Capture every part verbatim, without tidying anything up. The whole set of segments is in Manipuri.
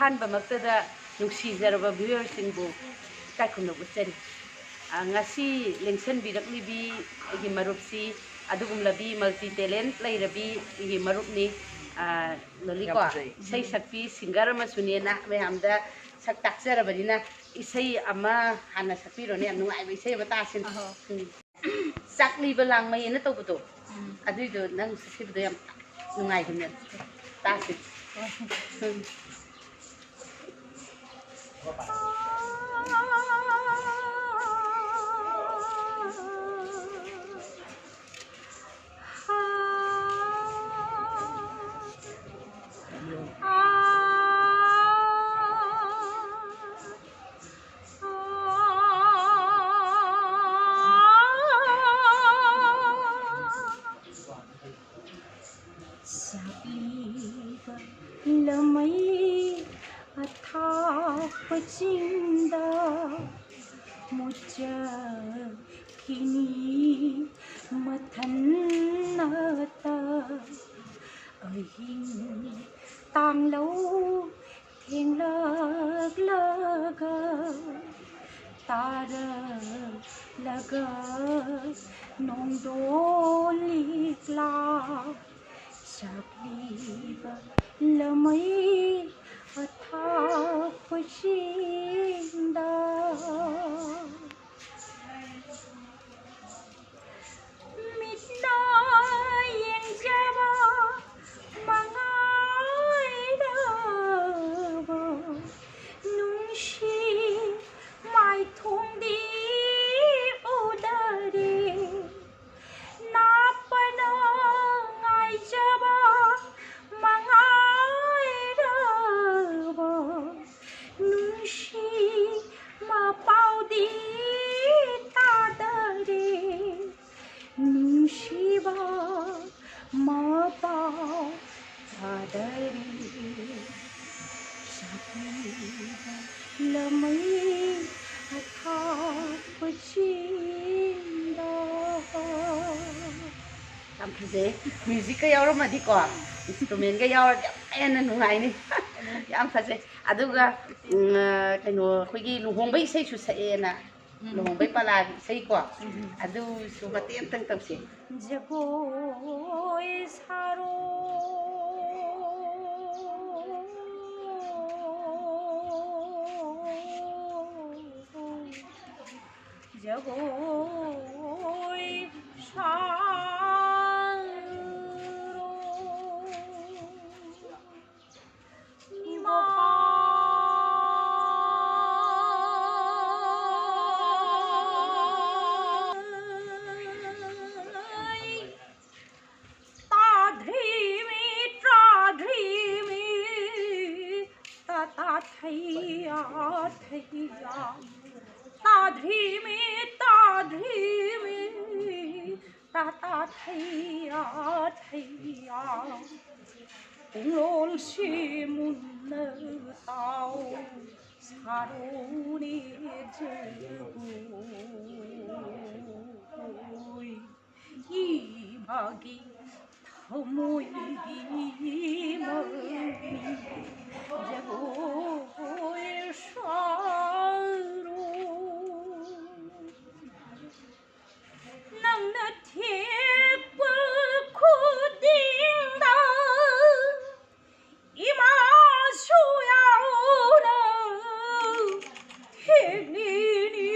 ꯑꯍꯥꯟꯕꯃꯛꯇꯗ ꯅꯨꯡꯁꯤꯖꯔꯕ viewerꯁꯤꯡꯕꯨ ꯏꯀꯥꯏ ꯈꯨꯝꯅꯕ ꯎꯠꯆꯔꯤ꯫ ꯑ, ꯉꯁꯤ ꯂꯦꯡꯁꯟꯕꯤꯔꯛꯂꯤꯕꯤ ꯑꯩꯒꯤ ꯃꯔꯨꯞꯁꯤ ꯑꯗꯨꯒꯨꯝꯂꯕꯤ multi talent ꯂꯩꯔꯕꯤ ꯑꯩꯒꯤ ꯃꯔꯨꯞꯅꯤ꯫ ꯑ, ꯂꯣꯂꯤꯀꯣ, ꯌꯥꯝ ꯐꯖꯩ꯫ ꯏꯁꯩ ꯁꯛꯄꯤ singer ꯑꯃꯁꯨꯅꯦꯅ ꯃꯌꯥꯝꯗ ꯁꯛ ꯇꯥꯛꯆꯔꯕꯅꯤꯅ ꯏꯁꯩ ꯑꯃ ꯍꯥꯟꯅ ꯁꯛꯄꯤꯔꯣꯅꯦ꯫ ꯌꯥꯝ ꯅꯨꯡꯉꯥꯏꯕ ꯏꯁꯩ ꯑꯃ ꯇꯥꯁꯤꯅꯦ꯫ ꯑꯍꯣ꯫ ꯎꯝ꯫ ꯆꯥꯛꯂꯤꯕ ꯂꯥꯡꯃꯩ ꯑꯅ ꯇꯧꯕꯗꯣ, ꯎꯝ꯫ ꯑꯗꯨꯏꯗꯣ ꯅꯪ ꯁꯛꯈꯤꯕꯗꯣ ꯌꯥꯝ ꯅꯨꯡꯉꯥꯏꯕꯅꯦ꯫ ꯇꯥꯁꯤ꯫ ꯍꯣꯏ꯫ ꯎꯝ꯫ ꯆꯥꯛꯂꯤꯕ ꯂꯃꯩ ꯑꯊꯥꯞꯄ ꯆꯤꯡꯗ ꯃꯨꯠꯆꯈꯤꯅꯤ ꯃꯊꯟꯅꯇ꯫ ꯑꯍꯤꯡ ꯇꯥꯡꯂꯧ ꯊꯦꯡꯂꯛꯂꯒ ꯇꯥꯔꯛꯂꯒ ꯅꯣꯡꯗꯣꯟ ꯂꯤꯛꯂꯥ ꯆꯥꯛꯂꯤꯕ ꯂꯃꯩ ꯑꯊꯥꯞꯄꯁꯤꯡꯗ꯫ ꯃꯤꯠꯅ ꯌꯦꯡꯖꯕ ꯃꯉꯥꯏꯔꯕ ꯅꯨꯡꯁꯤ ꯃꯥꯏꯊꯣꯡꯗꯤ ꯎꯗꯔꯦ꯫ ꯅꯥꯞꯄꯅ ꯉꯥꯏꯖꯕ ꯃꯉꯥꯏꯔꯕ ꯅꯨꯡꯁꯤ ꯃꯄꯥꯎꯗꯤ ꯇꯥꯗꯔꯦ꯫ ꯅꯨꯡꯁꯤꯕ ꯃꯄꯥꯎ ꯇꯥꯗꯔꯦ꯫ ꯆꯥꯛꯂꯤꯕ ꯂꯃꯩ ꯑꯊꯥꯞꯄꯁꯤꯡꯗ꯫ ꯌꯥꯝ ꯐꯖꯩ꯫ Musicꯀ ꯌꯥꯎꯔꯝꯃꯗꯤꯀꯣ, instrumentꯀ ꯌꯥꯎꯔꯗꯤ ꯌꯥꯝ ꯍꯦꯟꯅ ꯅꯨꯡꯉꯥꯏꯅꯤ꯫ ꯌꯥꯝ ꯐꯖꯩ꯫ ꯑꯗꯨꯒ, ꯎꯝ, ꯀꯩꯅꯣ, ꯑꯩꯈꯣꯏꯒꯤ ꯂꯨꯍꯣꯡꯕꯩ ꯏꯁꯩꯁꯨ ꯁꯛꯑꯦꯅ, ꯎꯝ꯫ ꯂꯨꯍꯣꯡꯕꯩ ꯄꯂꯥꯒꯤ ꯏꯁꯩꯀꯣ, ꯎꯝ꯫ ꯑꯗꯨꯁꯨ ꯃꯇꯦꯛ ꯑꯝꯇꯪ ꯇꯧꯁꯦ꯫ ꯖꯒꯣꯏ ꯁꯥꯔꯣ, ꯖꯒꯣꯏ ꯁꯥꯔꯣ꯫ ꯇꯥ ꯙ꯭ꯔꯤ ꯃꯤ ꯇ꯭ꯔꯥ ꯙ꯭ꯔꯤ ꯃꯤ ꯇꯥ ꯇꯥ ꯊꯩꯌꯥ ꯊꯩꯌꯥ꯫ ꯇꯥ ꯙ꯭ꯔꯤ ꯃꯤ ꯇꯥ ꯙ꯭ꯔꯤ ꯃꯤ ꯇꯥ ꯇꯥ ꯊꯩꯌꯥ ꯊꯩꯌꯥ꯫ ꯄꯨꯡꯂꯣꯜꯁꯤ ꯃꯨꯟꯅ ꯇꯥꯎ ꯁꯥꯔꯣꯅꯦ ꯖꯒꯣꯏ꯫ ꯏꯃꯥꯒꯤ ꯊꯃꯣꯏꯒꯤ ꯃꯃꯤ ꯖꯒꯣꯏ ꯁꯥꯔꯣ꯫ ꯅꯪꯅ ꯊꯦꯛꯄ ꯈꯨꯗꯤꯡꯗ ꯏꯃꯥꯁꯨ ꯌꯥꯎꯅ ꯊꯦꯛꯂꯤꯅꯤ꯫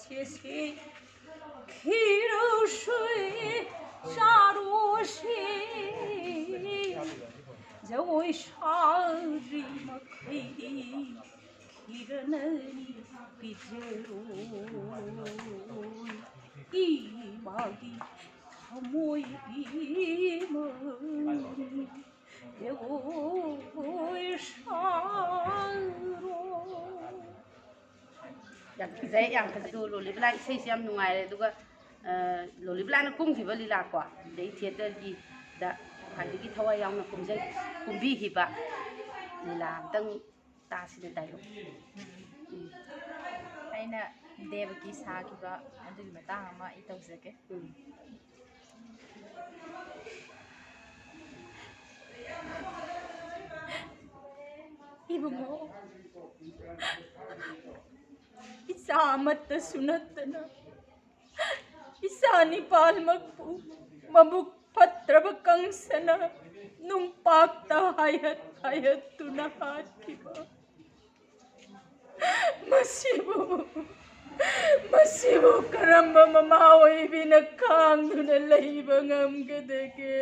ꯁꯦ ꯁꯦ ꯈꯤꯔꯧꯁꯨꯏ ꯆꯥꯔꯣꯁꯤ꯫ ꯖꯒꯣꯏ ꯁꯥꯗ꯭ꯔꯤ ꯃꯈꯩꯗꯤ ꯈꯤꯔꯅꯅꯤ ꯄꯤꯖꯔꯣꯏ꯫ ꯏꯃꯥꯒꯤ ꯊꯃꯣꯏꯒꯤ ꯃꯃꯤ ꯖꯒꯣꯏ ꯁꯥꯔꯣ꯫ ꯌꯥꯝ ꯐꯖꯩ, ꯌꯥꯝ ꯐꯖꯩ꯫ ꯑꯗꯨ ꯂꯣꯂꯤꯕꯂꯥ ꯏꯁꯩꯁꯦ ꯌꯥꯝ ꯅꯨꯡꯉꯥꯏꯔꯦ꯫ ꯑꯗꯨꯒ, ꯑ, ꯂꯣꯂꯤꯕꯂꯥꯅ ꯀꯨꯝꯈꯤꯕ ꯂꯤꯂꯥꯀꯣ, ꯑꯗꯩ ꯊꯤꯌꯦꯇꯔꯒꯤꯗ ꯈ꯭ꯋꯥꯏꯗꯒꯤ ꯊꯋꯥꯏ ꯌꯥꯎꯅ ꯀꯨꯝꯖ-, ꯀꯨꯝꯕꯤꯈꯤꯕ ꯂꯤꯂꯥ ꯑꯝꯇꯪ ꯇꯥꯁꯤꯅꯦ, ꯗꯥꯏꯂꯣꯛ꯫ ꯎꯝ꯫ ꯑꯩꯅ ꯗꯦꯕꯀꯤ ꯁꯥꯈꯤꯕ ꯑꯗꯨꯒꯤ ꯃꯇꯥꯡ ꯑꯃ ꯑꯩ ꯇꯧꯖꯒꯦ꯫ ꯎꯝ꯫ ꯏꯕꯨꯡꯉꯣ, ꯏꯆꯥ ꯑꯃꯠꯇꯁꯨ ꯅꯠꯇꯅ ꯏꯆꯥ ꯅꯤꯄꯥꯜꯃꯛꯄꯨ ꯃꯕꯨꯛ ꯐꯠꯇ꯭ꯔꯕ ꯀꯪꯁꯅ ꯅꯨꯡꯄꯥꯛꯇ ꯍꯥꯏꯍꯠ ꯍꯥꯏꯍꯠꯇꯨꯅ ꯍꯥꯠꯈꯤꯕ꯫ ꯃꯁꯤꯕꯨ, ꯃꯁꯤꯕꯨ ꯀꯔꯝꯕ ꯃꯃꯥ ꯑꯣꯏꯕꯤꯅ ꯈꯥꯡꯗꯨꯅ ꯂꯩꯕ ꯉꯝꯒꯗꯒꯦ?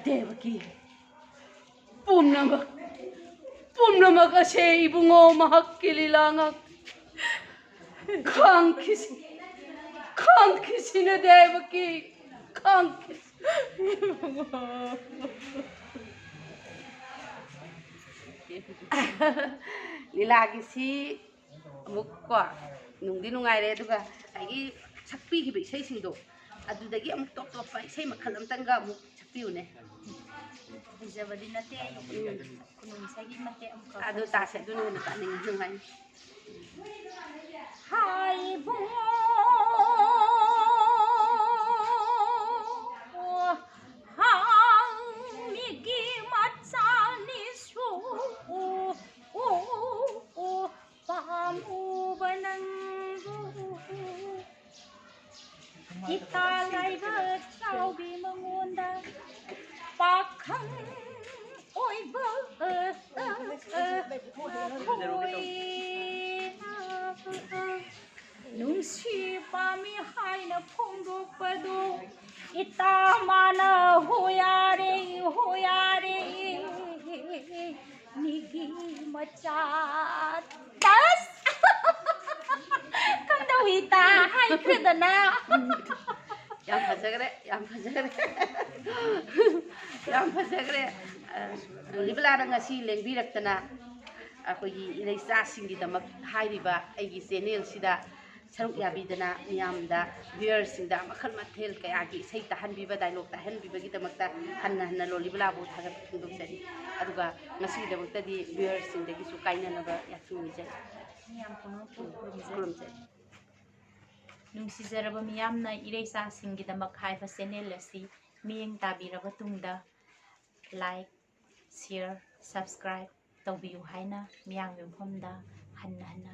ꯗꯦꯕꯀꯤ, ꯄꯨꯝꯅꯃꯛ, ꯄꯨꯝꯅꯃꯛ ꯑꯁꯦ ꯏꯕꯨꯡꯉꯣ ꯃꯍꯥꯛꯀꯤ ꯂꯤꯂꯥ ꯉꯥꯛ ꯈꯥꯡꯈꯤꯁꯤ, ꯈꯥꯡꯈꯤꯁꯤꯅ ꯗꯦꯕꯀꯤ, ꯈꯥꯡꯈꯤꯁꯤ꯫ ꯂꯤꯂꯥꯒꯤꯁꯤ ꯑꯃꯨꯛ ꯀꯣ, ꯅꯨꯡꯗꯤ ꯅꯨꯡꯉꯥꯏꯔꯦ, ꯑꯗꯨꯒ ꯉꯁꯥꯏꯒꯤ ꯁꯛꯄꯤꯈꯤꯕ ꯏꯁꯩꯁꯤꯡꯗꯣ, ꯑꯗꯨꯗꯒꯤ ꯑꯃꯨꯛ ꯇꯣꯞ ꯇꯣꯞꯄ ꯏꯁꯩ ꯃꯈꯜ ꯑꯃꯇꯪꯒ ꯑꯃꯨꯛ ꯁꯛꯄꯤꯌꯨꯅꯦ꯫ ꯍꯩꯖꯕꯗꯤ ꯅꯠꯇꯦ ꯑꯩ꯫ ꯎꯝ꯫ ꯈꯨꯅꯨꯡ ꯏꯁꯩꯒꯤ ꯃꯇꯦꯛ ꯑꯃꯈꯛ꯫ ꯑꯗꯨ ꯇꯥꯁꯦ, ꯑꯗꯨꯅ ꯍꯦꯟꯅ ꯇꯥꯅꯤꯡꯉꯤ, ꯅꯨꯡꯉꯥꯏꯅꯤ꯫ ꯍꯥꯏ ꯏꯕꯨꯡꯉꯣ, ꯍꯥꯡ ꯃꯤꯒꯤ ꯃꯆꯥꯅꯤꯁꯨ ꯄꯥꯝꯃꯨꯕ ꯅꯪꯕꯨ꯫ ꯏꯇꯥ ꯂꯥꯏꯕ ꯆꯥꯎꯕꯤ ꯃꯉꯣꯟꯗ ꯄꯥꯈꯪ ꯑꯣꯏꯕ ꯃꯈꯣꯏ ꯅꯨꯡꯁꯤ ꯄꯥꯝꯃꯤ ꯍꯥꯏꯅ ꯐꯣꯡꯗꯣꯛꯄꯗꯨ ꯏꯇꯥ ꯃꯥꯅ ꯍꯣꯌꯥꯔꯦ, ꯍꯣꯌꯥꯔꯦ꯫ ꯃꯤꯒꯤ ꯃꯆꯥ꯫ ꯇꯁ! ꯀꯝꯗꯧꯏ ꯏꯇꯥ? ꯍꯥꯏꯈ꯭ꯔꯦꯗꯅ꯫ ꯌꯥꯝ ꯐꯖꯈ꯭ꯔꯦ, ꯌꯥꯝ ꯐꯖꯈ꯭ꯔꯦ꯫ ꯌꯥꯝ ꯐꯖꯈ꯭ꯔꯦ꯫ ꯑ, ꯂꯣꯂꯤꯕꯂꯥꯅ ꯉꯁꯤ ꯂꯦꯡꯕꯤꯔꯛꯇꯅ ꯑꯩꯈꯣꯏꯒꯤ ꯏꯔꯩꯆꯥꯁꯤꯡꯒꯤꯗꯃꯛ ꯍꯥꯏꯔꯤꯕ ꯑꯩꯒꯤ ꯆꯦꯅꯦꯜꯁꯤꯗ ꯁꯔꯨꯛ ꯌꯥꯕꯤꯗꯅ ꯃꯤꯌꯥꯝꯗ, ꯚ꯭ꯌꯨꯋꯔꯁꯤꯡꯗ ꯃꯈꯜ ꯃꯊꯦꯜ ꯀꯌꯥꯒꯤ ꯏꯁꯩ ꯇꯥꯍꯟꯕꯤꯕ, ꯗꯥꯏꯂꯣꯛ ꯇꯥꯍꯟꯕꯤꯕꯒꯤꯗꯃꯛꯇ ꯍꯟꯅ ꯍꯟꯅ ꯂꯣꯂꯤꯕꯂꯥꯕꯨ ꯊꯥꯒꯠꯄ ꯐꯣꯡꯗꯣꯛꯆꯔꯤ꯫ ꯑꯗꯨꯒ ꯉꯁꯤꯒꯤꯗꯃꯛꯇꯗꯤ ꯚ꯭ꯌꯨꯋꯔꯁꯤꯡꯗꯒꯤꯁꯨ ꯀꯥꯏꯅꯅꯕ ꯌꯥꯊꯪ ꯅꯤꯖꯔꯤ꯫ ꯃꯤꯌꯥꯝ ꯄꯨꯝꯅꯃꯛꯄꯨ ꯈꯨꯔꯨꯝꯖꯔꯤ꯫ ꯈꯨꯔꯨꯝꯖꯔꯤ꯫ ꯅꯨꯡꯁꯤꯖꯔꯕ ꯃꯤꯌꯥꯝꯅ ꯏꯔꯩꯆꯥꯁꯤꯡꯒꯤꯗꯃꯛ ꯍꯥꯏꯕ ꯆꯦꯅꯦꯜ ꯑꯁꯤ ꯃꯤꯠꯌꯦꯡ ꯇꯥꯕꯤꯔꯕ ꯇꯨꯡꯗ like, share, subscribe ꯇꯧꯕꯤꯌꯨ ꯍꯥꯏꯅ ꯃꯤꯌꯥꯝꯒꯤ ꯃꯐꯝꯗ ꯍꯟꯅ ꯍꯟꯅ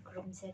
ꯈꯨꯔꯨꯝꯖꯔꯤ꯫